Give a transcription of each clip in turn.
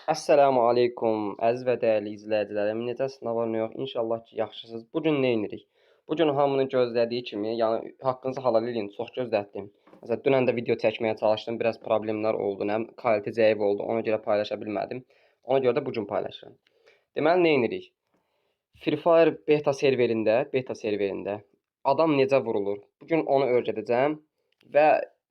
Əssalamu aleykum, əziz və dəyərli izləyicilərim. Necəsiniz, nə var, nə yox? İnşallah ki, yaxşısınız. Bu gün nə edirik? Bu gün hamının gözlədiyi kimi, yəni haqqınızı halal eləyin, çox gözlətdim. Məsələn, dünən də video çəkməyə çalışdım, biraz problemlər oldu, nə kalite zəif oldu, ona görə paylaşa bilmədim. Ona görə də bu gün paylaşıram. Deməli, nə edirik? Free Fire beta serverində adam necə vurulur? Bu gün onu öyrədəcəm və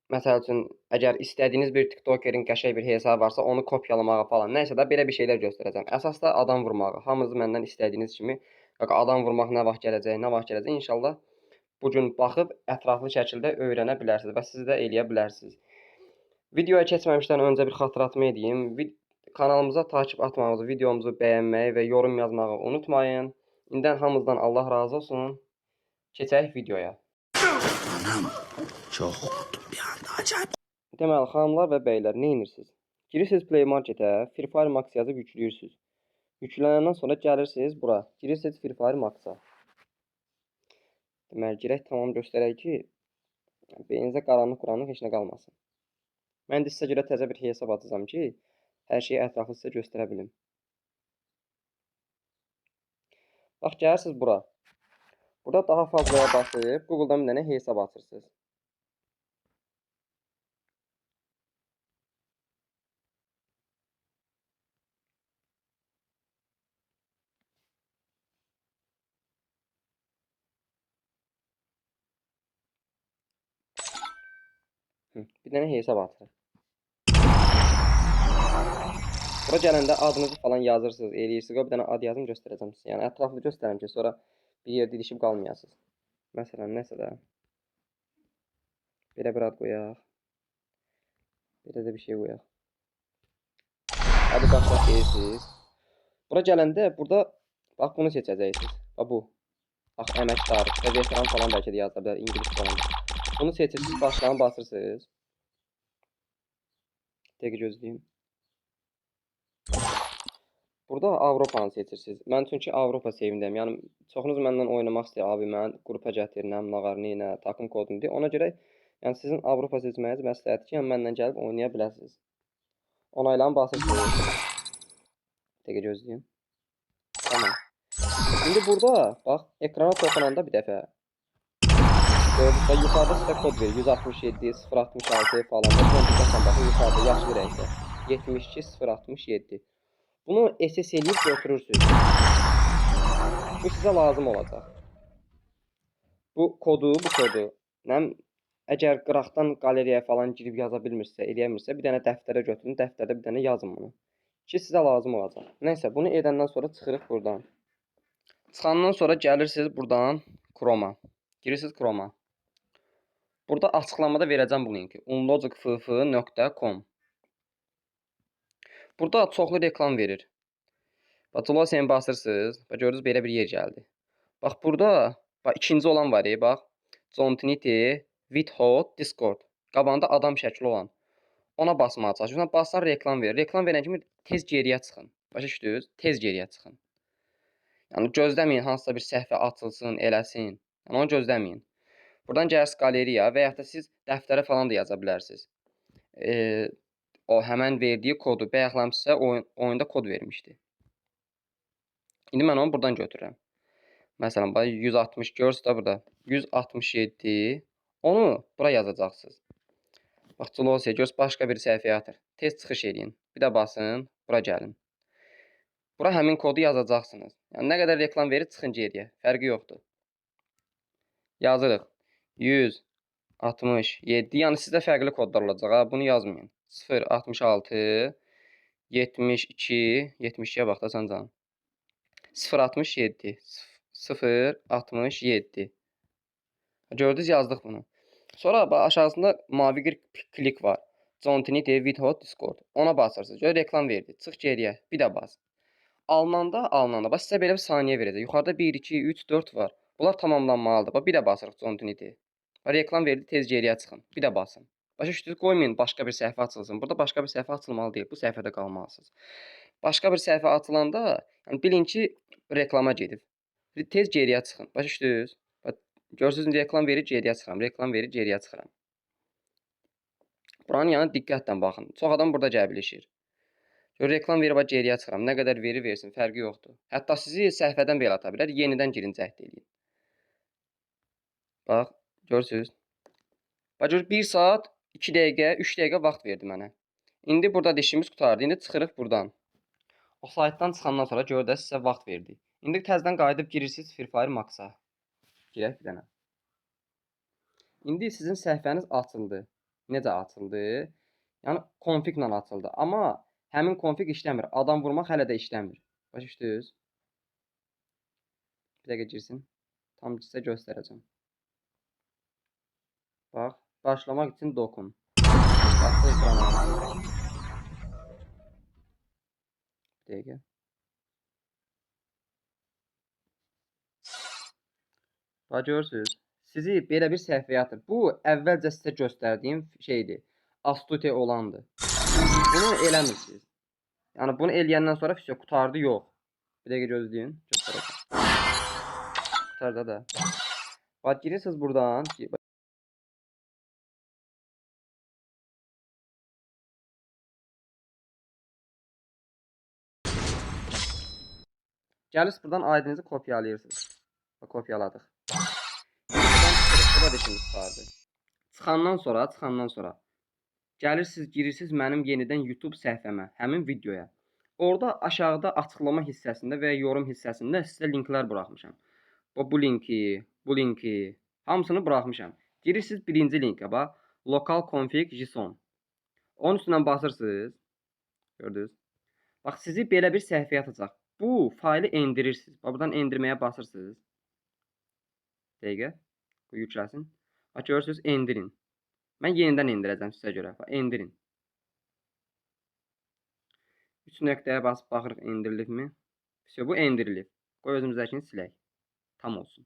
məsəl üçün, əgər istədiyiniz bir TikTokerin qəşəng bir hesabı varsa, onu kopyalamağı falan, nəsə də belə bir şeylər göstərəcəm. Əsas da adam vurmağı. Hamınız məndən istədiyiniz kimi, adam vurmaq nə vaxt gələcək, nə vaxt gələcək, inşallah bu gün baxıb ətraflı şəkildə öyrənə bilərsiniz və siz də eləyə bilərsiniz. Videoya keçməmişdən öncə bir xatırlatma edeyim. Kanalımıza takip atmağınızı, videomuzu bəyənməyi və yorum yazmağı unutmayın. İndən hamınızdan Allah razı olsun. Keçək videoya. Anam çok korktum bir anda acayip. Deməli, xanımlar və bəylər, nə edirsiniz? Girirsiniz Play Marketə, Free Fire Max yazıb yükləyirsiniz. Yüklənəndən sonra gəlirsiniz bura. Girirsiniz Free Fire Max-a. Deməli, girək tamam göstərək ki, beyninizə qaranlıq heç nə qalmasın. Mən də sizə görə təzə bir hesab açacağam ki, hər şeyi ətraflı sizə göstərə bilim. Bax, gəlirsiniz bura. Burada daha fazlaya basıb Google-dan bir dənə hesab açırsınız. Bir dənə hesab açırıq. Bura gələndə adınızı falan yazırsınız, eləyirsiniz. Qoy bir dənə ad yazım göstərəcəm sizə. Yəni ətraflı göstərim ki, sonra bir yerdə ilişib qalmayasınız. Məsələn, nəsə də belə bir ad qoyaq. Belə də bir şey qoyaq. Adı başlat deyirsiniz. Bura gələndə burada bax bunu seçəcəksiniz. Bax bu. Bax əməkdar və veteran falan bəlkə də yazıla bilər, ingilis falan. Bunu seçirsiniz, başlağını basırsınız. Dəqiqə gözləyim. Burada Avropanı seçirsiniz. Mən çünki Avropa sevindəyəm. Yəni çoxunuz məndən oynamaq istəyir. Abi mən qrupa gətir, nə nağar, nə, takım kodunu deyə. Ona görə yəni sizin Avropa seçməyiniz məsləhətdir ki, yəni mənlə gəlib oynaya biləsiniz. Onaylanı basırsınız. Dəqiqə gözləyim. Tamam. İndi burada bax ekrana toxunanda bir dəfə gördünüz, yuxarıda sizə kod verir. 167 066 falan. Baxın, baxın yuxarıda yaşlı rəngdə. 72 067. Bunu SS eləyib götürürsünüz. Bu sizə lazım olacaq. Bu kodu, əgər qıraqdan qalereyaya falan girib yaza bilmirsə, eləyəmirsə, bir dənə dəftərə götürün, dəftərdə bir dənə yazın bunu. Ki sizə lazım olacaq. Nəysə, bunu edəndən sonra çıxırıq buradan. Çıxandan sonra gəlirsiniz buradan Chrome-a. Girirsiniz Chrome-a. Burada açıqlamada verəcəm bu linki. unlogicff.com. Burada çoxlu reklam verir. Bax, Close basırsınız. Bax, görürsünüz, belə bir yer gəldi. Bax, burada bax, ikinci olan var, bax. Continity with Hot Discord. Qabağında adam şəkli olan. Ona basmağa çalışırsınız. Bassan reklam verir. Reklam verən kimi tez geriyə çıxın. Başa düşdünüz? Tez geriyə çıxın. Yəni gözləməyin hansısa bir səhifə açılsın, eləsin. Yəni onu gözləməyin. Buradan gəlirsiniz qaleriya və yaxud da siz dəftərə falan da yaza bilərsiniz. O həmən verdiyi kodu bayaqlam sizə oyunda kod vermişdi. İndi mən onu buradan götürürəm. Məsələn, bax 160 görürsünüz də burada. 167. Onu bura yazacaqsınız. Bax, Close görürsünüz, başqa bir səhifəyə atır. Tez çıxış eləyin. Bir də basın, bura gəlin. Bura həmin kodu yazacaqsınız. Yəni nə qədər reklam verir, çıxın geriyə. Fərqi yoxdur. Yazırıq. 167. Yəni sizdə fərqli kodlar olacaq. Ha, bunu yazmayın. 0 66 72 72-yə bax da sən canım. 0 67 0 67. Gördünüz, yazdıq bunu. Sonra bax, aşağısında mavi bir klik var. Continity with Hot Discord. Ona basırsınız. Gör, reklam verdi. Çıx geriyə. Bir də bas. Alınanda. Bax, sizə belə bir saniyə verəcək. Yuxarıda 1, 2, 3, 4 var. Bunlar tamamlanmalıdır. Bax, bir də basırıq Continity. Bax, reklam verdi, tez geriyə çıxın. Bir də basın. Başa düşdünüz? Qoymayın başqa bir səhifə açılsın. Burada başqa bir səhifə açılmalı deyil. Bu səhifədə qalmalısınız. Başqa bir səhifə açılanda, yəni bilin ki, reklama gedib. Tez geriyə çıxın. Başa düşdünüz? Bax, görürsünüz, reklam verir, geriyə çıxıram. Reklam verir, geriyə çıxıram. Buranın yəni diqqətlə baxın. Çox adam burada gəbilişir. Gör, reklam verib geriyə çıxıram. Nə qədər verir versin, fərqi yoxdur. Hətta sizi səhifədən belə ata bilər. Yenidən girin, cəhd eləyin. Bax, görürsüz. Bax, gör, 1 saat, 2 dəqiqə, 3 dəqiqə vaxt verdi mənə. İndi burada dişimiz qurtardı. İndi çıxırıq buradan. O saytdan çıxandan sonra gör də sizə vaxt verdi. İndi təzədən qayıdıb girirsiniz Free Fire Max-a. Girək bir dənə. İndi sizin səhifəniz açıldı. Necə açıldı? Yəni konfiqlə açıldı. Amma həmin konfiq işləmir. Adam vurmaq hələ də işləmir. Başa düşdünüz? Bir dəqiqə girsin. Tam sizə göstərəcəm. Bax, başlamaq üçün dokun. Bax, ekrana. Bir dəqiqə. Bax, görürsünüz. Sizi belə bir səhifəyə atır. Bu, əvvəlcə sizə göstərdiyim şeydir. Astute olandır. Bunu eləmirsiniz. Yəni, bunu eləyəndən sonra vəsə, qurtardı, yox. Bir dəqiqə gözləyin. Göstərəcəm. Qurtardı da. Bax, girirsiniz buradan. Gəlirsiniz buradan ID-nizi kopyalayırsınız. Bax, kopyaladıq. Buradan çıxırıq. Burada işimiz qurtardı. Çıxandan sonra gəlirsiniz, girirsiniz mənim yenidən YouTube səhifəmə, həmin videoya. Orada aşağıda açıqlama hissəsində və ya yorum hissəsində sizə linklər buraxmışam. Bu linki, bu linki, hamısını buraxmışam. Girirsiniz birinci linkə, bax, local config JSON. Onun üstündən basırsınız. Gördünüz. Bax, sizi belə bir səhifəyə atacaq. Bu faylı endirirsiniz. Bax, buradan endirməyə basırsınız. Dəqiqə. Bu yükləsin. Bax, görürsünüz, endirin. Mən yenidən endirəcəm sizə görə. Bax, endirin. 3 nöqtəyə basıb baxırıq endirilibmi? Vəsə, bu endirilib. Qoy özümüzdəkini silək. Tam olsun.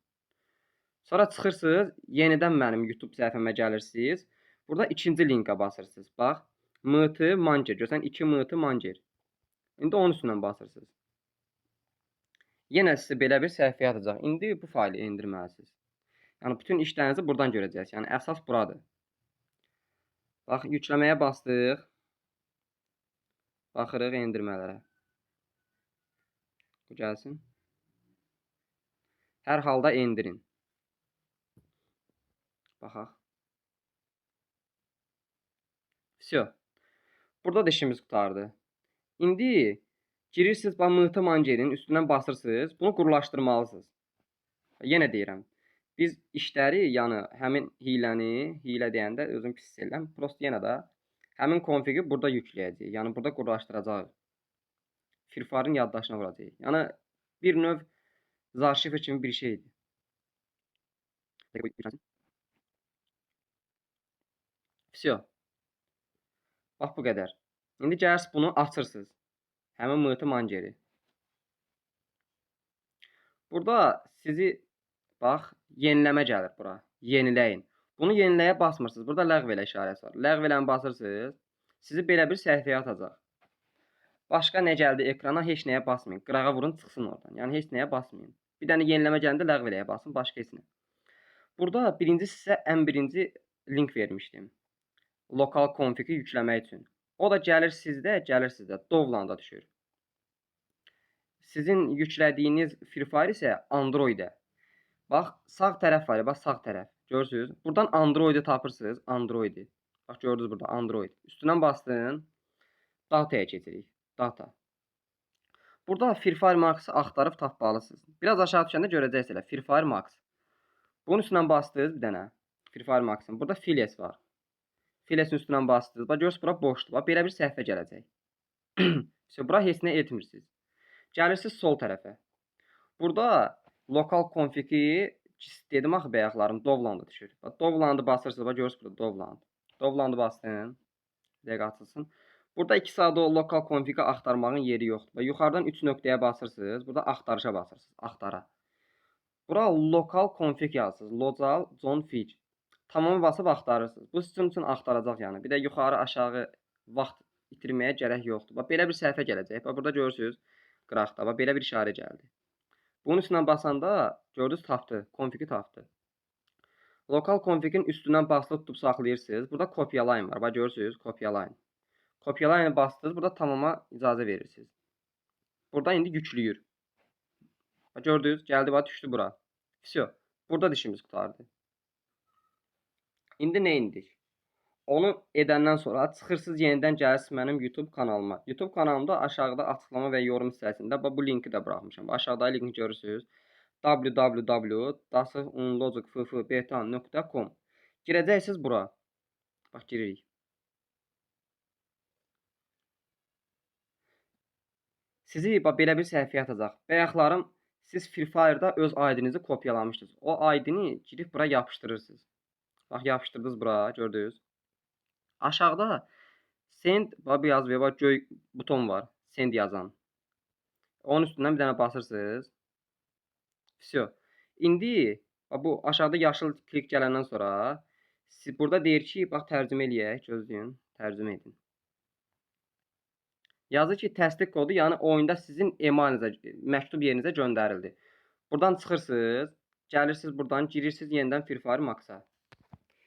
Sonra çıxırsınız, yenidən mənim YouTube səhifəmə gəlirsiniz. Burada ikinci linkə basırsınız. Bax, MT Manger. Görsən 2 MT Manger. İndi onun üstündən basırsınız. Yenə sizi belə bir səhifəyə atacaq. İndi bu faylı endirməlisiniz. Yəni bütün işlərinizi buradan görəcəksiniz. Yəni əsas buradır. Bax, yükləməyə bastıq. Baxırıq endirmələrə. Bu gəlsin. Hər halda endirin. Baxaq. Vəsə. Burada da işimiz qurtardı. İndi girirsiniz, bax, MT Mangerin üstündən basırsınız. Bunu qurlaşdırmalısınız. Yenə deyirəm. Biz işləri, yəni həmin hiləni, hilə deyəndə özüm pis hiss edirəm. Prosto yenə də həmin konfigi burada yükləyəcəyik. Yəni burada qurlaşdıracağıq. Free Fire'ın yaddaşına vuracağıq. Yəni bir növ zarşifr kimi bir şeydir. Vəsə. Bax bu qədər. İndi gəlirsiniz bunu açırsınız. Həmin MT Mangeri. Burada sizi bax yeniləmə gəlir bura. Yeniləyin. Bunu yeniləyə basmırsınız. Burada ləğv elə işarəsi var. Ləğv eləni basırsınız. Sizi belə bir səhifəyə atacaq. Başqa nə gəldi ekrana, heç nəyə basmayın. Qırağa vurun, çıxsın oradan. Yəni heç nəyə basmayın. Bir dənə yeniləmə gələndə ləğv eləyə basın, başqa heç nə. Burada birinci sizə ən birinci link vermişdim. Lokal konfigi yükləmək üçün. O da gəlir sizdə Dovlanda düşür. Sizin yüklədiyiniz Free Fire isə Android-ə. Bax, sağ tərəf var, bax sağ tərəf. Görürsünüz? Buradan Android-i tapırsınız, Android-i. Bax gördünüz burada Android. Üstündən bastın. Dataya keçirik. Data. Burada Free Fire Max-ı axtarıb tapmalısınız. Biraz aşağı düşəndə görəcəksiniz elə Free Fire Max. Bunun üstündən bastınız bir dənə. Free Fire Max-ın. Burada Files var. Filesin üstündən bastınız. Bax görürsünüz bura boşdur. Bax belə bir səhifə gələcək. Vəsə, bura heç nə etmirsiniz. Gəlirsiniz sol tərəfə. Burada lokal konfigi dedim axı bayaqlarım Dovlanda düşür. Bax Dovlandı basırsınız. Bax görürsünüz burada Dovland. Dovlandı bastın. Bir dəqiqə açılsın. Burada 2 saat o lokal konfigi axtarmağın yeri yoxdur. Bax yuxarıdan 3 nöqtəyə basırsınız. Burada axtarışa basırsınız. Axtara. Bura lokal config yazırsınız. Local config. Tamamı basıb axtarırsınız. Bu sizin üçün axtaracaq yəni. Bir də yuxarı aşağı vaxt itirməyə gərək yoxdur. Bax belə bir səhifə gələcək. Bax burada görürsünüz qıraqda. Bax belə bir işarə gəldi. Bunun üstündən basanda gördünüz tapdı. Konfigi tapdı. Lokal konfigin üstündən basılı tutub saxlayırsınız. Burada kopyalayın var. Bax görürsünüz kopyalayın. Kopyalayını bastınız. Burada tamama icazə verirsiniz. Burada indi yüklüyür. Bax, gördünüz, gəldi, bax, düşdü bura. Vsyo. Burada dişimiz qurtardı. İndi nə indik? Onu edəndən sonra çıxırsınız, yenidən gəlirsiniz mənim YouTube kanalıma. YouTube kanalımda aşağıda açıqlama və yorum hissəsində bax bu linki də buraxmışam. Aşağıda linki görürsünüz. www.unlogicffbeta.com. Girəcəksiniz bura. Bax, giririk. Sizi bax belə bir səhifəyə atacaq. Bayaqlarım siz Free Fire-da öz ID-nizi kopyalamışdınız. O ID-ni girib bura yapışdırırsınız. Bax, yapışdırdınız bura, gördünüz. Aşağıda send bax bu yazıyor, bax göy buton var. Send yazan. Onun üstündən bir dənə basırsınız. Vsyo. İndi bax bu aşağıda yaşıl klik gələndən sonra siz burada deyir ki, bax tərcümə eləyək, gözləyin, tərcümə edin. Yazır ki, təsdiq kodu, yəni oyunda sizin emailınıza, məktub yerinizə göndərildi. Buradan çıxırsınız, gəlirsiniz buradan, girirsiniz yenidən Free Fire Max-a.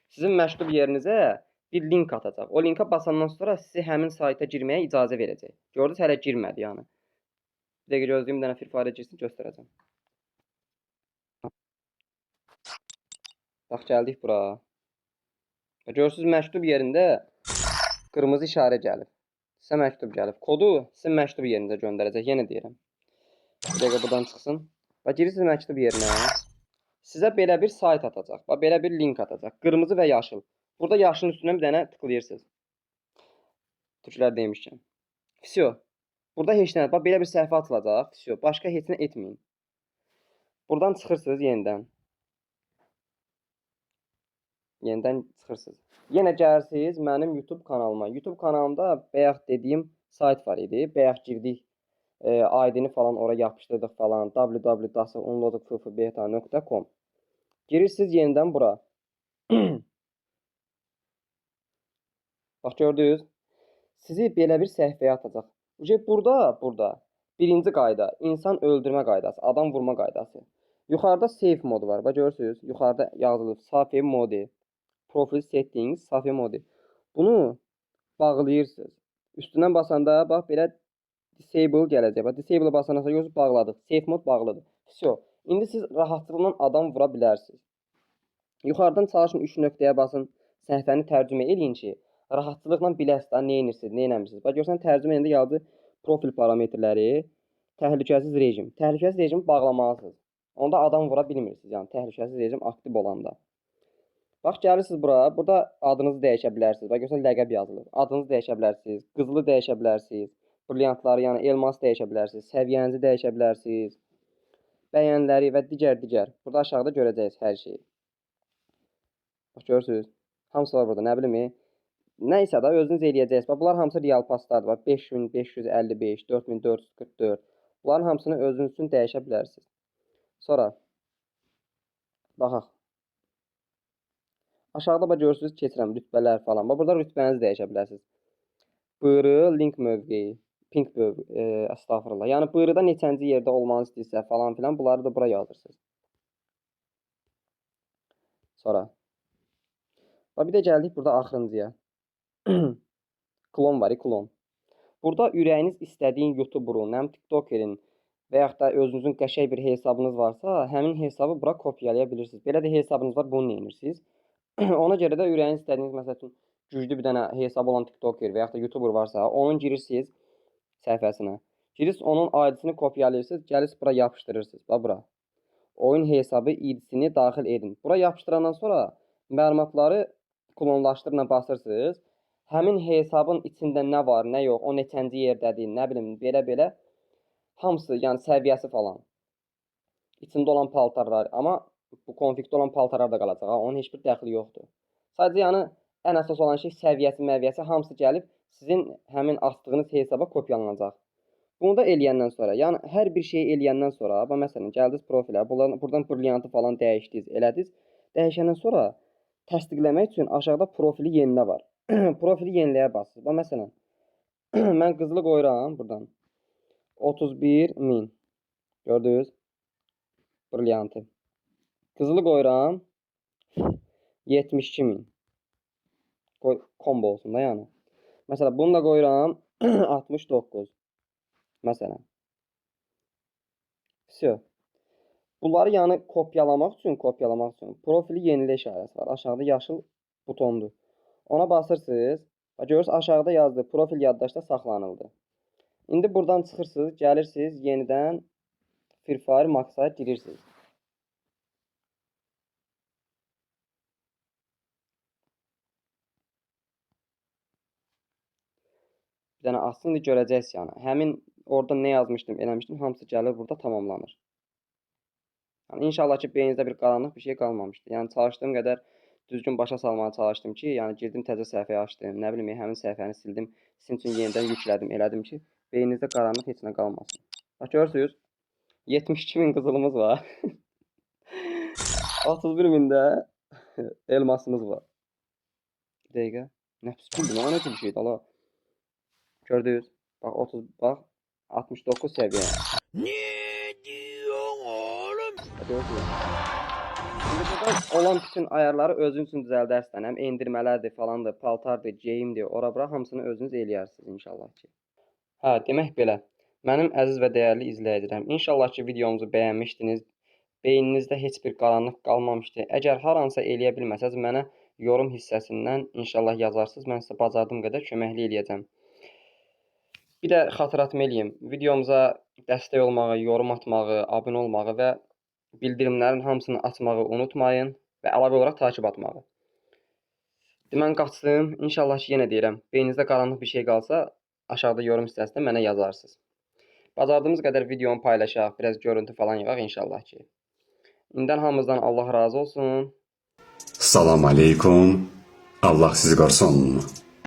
Sizin məktub yerinizə bir link atacaq. O linka basandan sonra sizi həmin sayta girməyə icazə verəcək. Gördünüz, hələ girmədi yəni. Bir dəqiqə gözləyim, bir dənə Free Fire-a girsin, göstərəcəm. Bax, gəldik bura. Görürsünüz, məktub yerində qırmızı işarə gəlib. Sizə məktub gəlib. Kodu sizin məktub yerinizə göndərəcək. Yenə deyirəm. Bir dəqiqə buradan çıxsın. Bax, girirsiniz məktub yerinə. Sizə belə bir sayt atacaq. Bax, belə bir link atacaq. Qırmızı və yaşıl. Burada yaşılın üstündən bir dənə tıklayırsınız. Türklər demişkən. Vsyo. Burada heç nə, bax belə bir səhifə açılacaq. Vsyo. Başqa heç nə etməyin. Buradan çıxırsınız yenidən. Yenidən çıxırsınız. Yenə gəlirsiniz mənim YouTube kanalıma. YouTube kanalımda bayaq dediyim sayt var idi. Bayaq girdik, ID-ni falan ora yapışdırdıq falan. www.unlogicffbeta.com. Girirsiniz yenidən bura. Bax, gördünüz. Sizi belə bir səhifəyə atacaq. Burada birinci qayda, insan öldürmə qaydası, adam vurma qaydası. Yuxarıda safe modu var. Bax, görürsünüz. Yuxarıda yazılıb safe mode. Profil settings, safe mode. Bunu bağlayırsınız. Üstündən basanda bax belə disable gələcək. Bax, disable basandan sonra görürsünüz, bağladıq. Safe mod bağlıdır. Vsyo. İndi siz rahatlıqla adam vura bilərsiniz. Yuxarıdan çalışın 3 nöqtəyə basın. Səhifəni tərcümə eləyin ki, rahatçılıqla biləsiniz da nə edirsiniz, nə eləmirsiniz. Bax, görsən tərcümə edəndə yazdı profil parametrləri, təhlükəsiz rejim. Təhlükəsiz rejimi bağlamalısınız. Onda adam vura bilmirsiniz. Yəni təhlükəsiz rejim aktiv olanda. Bax, gəlirsiniz bura. Burada adınızı dəyişə bilərsiniz. Bax, görsən ləqəb yazılır. Adınızı dəyişə bilərsiniz. Qızılı dəyişə bilərsiniz. Brilliantları, yəni elmas dəyişə bilərsiniz. Səviyyənizi dəyişə bilərsiniz. Bəyənləri və digər. Burada aşağıda görəcəksiniz hər şeyi. Bax, görürsünüz. Hamısı var burada. Nə bilim, nə isə də özünüz eləyəcəksiniz. Bax, bunlar hamısı real paslardır. Bax, 5555, 4444. Bunların hamısını özünüz üçün dəyişə bilərsiniz. Sonra baxaq. Aşağıda bax görürsünüz, keçirəm rütbələr falan. Bax, burada rütbənizi dəyişə bilərsiniz. Buyruğu, link mövqeyi, ping mövqeyi, əstağfurullah. Yəni buyruqda neçənci yerdə olmanı istəyirsə falan filan, bunları da bura yazırsınız. Sonra bax, bir də gəldik burada axırıncıya. Klon var, klon. Burada ürəyiniz istədiyin YouTuber'un, həm TikToker'in və yaxud da özünüzün qəşəng bir hesabınız varsa, həmin hesabı bura kopyalaya bilirsiniz. Belə də hesabınız var, bunu nə edirsiniz? Ona görə də ürəyiniz istədiyiniz, məsəl üçün, güclü bir dənə hesabı olan TikToker və yaxud da YouTuber varsa, onun girirsiniz səhifəsinə. Girirsiniz, onun ID-sini kopyalayırsınız, gəlirsiniz bura yapışdırırsınız. Bax bura. Oyun hesabı ID-sini daxil edin. Bura yapışdırandan sonra məlumatları klonlaşdırla basırsınız. Həmin hesabın içində nə var, nə yox, o neçənci yerdədir, nə bilim, belə-belə hamısı, yəni səviyyəsi falan. İçində olan paltarlar, amma bu konfigdə olan paltarlar da qalacaq, ha, onun heç bir dəxli yoxdur. Sadəcə yəni ən əsas olan şey səviyyəsi, məviyyəsi hamısı gəlib sizin həmin açdığınız hesaba kopyalanacaq. Bunu da eləyəndən sonra, yəni hər bir şeyi eləyəndən sonra, bax məsələn gəldiniz profilə, buradan brilliantı falan dəyişdiniz, elədiniz. Dəyişəndən sonra təsdiqləmək üçün aşağıda profili yenilə var. Profili yeniləyə basırsınız. Bax məsələn, mən qızılı qoyuram buradan. 31.000. Gördünüz? Brilliantı. Qızılı qoyuram. 72.000. Qoy, combo olsun da yəni. Məsələn, bunu da qoyuram 69. Məsələn. Vəsə. Bunları yəni kopyalamaq üçün profili yenilə işarəsi var. Aşağıda yaşıl butondur. Ona basırsınız. Bax görürsüz aşağıda yazdı. Profil yaddaşda saxlanıldı. İndi buradan çıxırsınız, gəlirsiniz yenidən Free Fire Max-a girirsiniz. Bir dənə açsın, indi görəcəksiniz yəni. Həmin orada nə yazmışdım, eləmişdim, hamısı gəlir burada tamamlanır. Yəni inşallah ki, beyninizdə bir qaranlıq bir şey qalmamışdır. Yəni çalışdığım qədər düzgün başa salmağa çalışdım ki, yəni girdim təzə səhifəyə açdım, nə bilim həmin səhifəni sildim, sizin üçün yenidən yüklədim, elədim ki, beyninizdə qaranlıq heç nə qalmasın. Bax görürsüz, 72 min qızılımız var. 31 min də elmasımız var. Bir dəqiqə. Nə pis güldüm, o nə tür bir şeydir, ala. Gördünüz? Bax 30, bax 69 səviyyə. Ne diyorsun oğlum? Bax, görürsünüz? İndi buradan olan bütün ayarları özün üçün düzəldərsən. Həm endirmələrdir, falandır, paltardır, geyimdir, ora bura hamısını özünüz eləyərsiniz inşallah ki. Hə, demək belə. Mənim əziz və dəyərli izləyicilərim, inşallah ki videomuzu bəyənmişdiniz. Beyninizdə heç bir qaranlıq qalmamışdı. Əgər hər hansısa eləyə bilməsəz mənə yorum hissəsindən inşallah yazarsınız. Mən sizə bacardığım qədər köməklik eləyəcəm. Bir də xatırlatma eləyim. Videomuza dəstək olmağı, yorum atmağı, abunə olmağı və bildirimlərin hamısını açmağı unutmayın və əlavə olaraq takip atmağı. Mən qaçdım. İnşallah ki, yenə deyirəm, beyninizdə qaranlıq bir şey qalsa, aşağıda yorum hissəsində mənə yazarsınız. Bacardığımız qədər videomu paylaşaq, biraz görüntü falan yığaq inşallah ki. İndən hamımızdan Allah razı olsun. Salam aleykum. Allah sizi korusun.